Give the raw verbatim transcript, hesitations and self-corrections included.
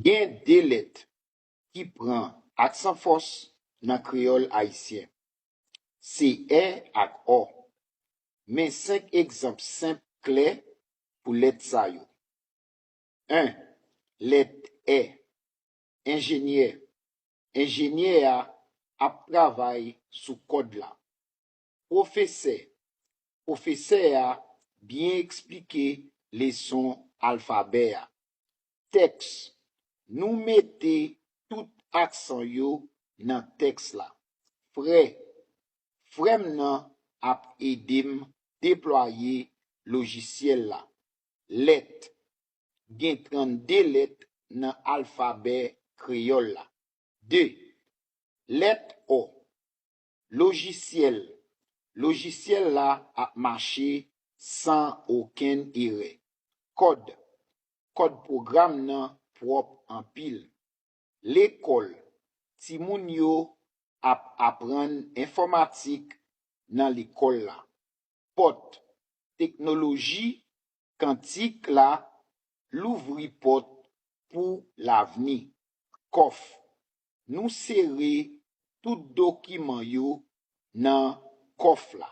Gen de lèt ki pran aksan fòs nan kreyòl ayisyen. Se è ak ò. Men senk egzanp senp klè pou lèt sa yo. En, lèt è. Enjenyè. Enjenyè a ap travay sou kòd la. Pwofesè. Pwofesè a byen eksplike leson alfabè a. Tèks. Nou mete tout aksan yo nan tèks la. Frè. Frè m nan ap ede m deplwaye lojisyèl la. Lèt. Gen trannde lèt nan alfabè kreyòl la. De. Lèt ò. Lojisyèl. Lojisyèl la ap mache san okenn erè. Kòd. Kòd pwogram nan pwòp anpil. Lekòl. Timoun yo ap aprann enfòmatik nan lekòl la. Pòt. Teknoloji kantik la louvri pòt pou lavni. Kòf. Nou sere tout dokiman yo nan kòf la.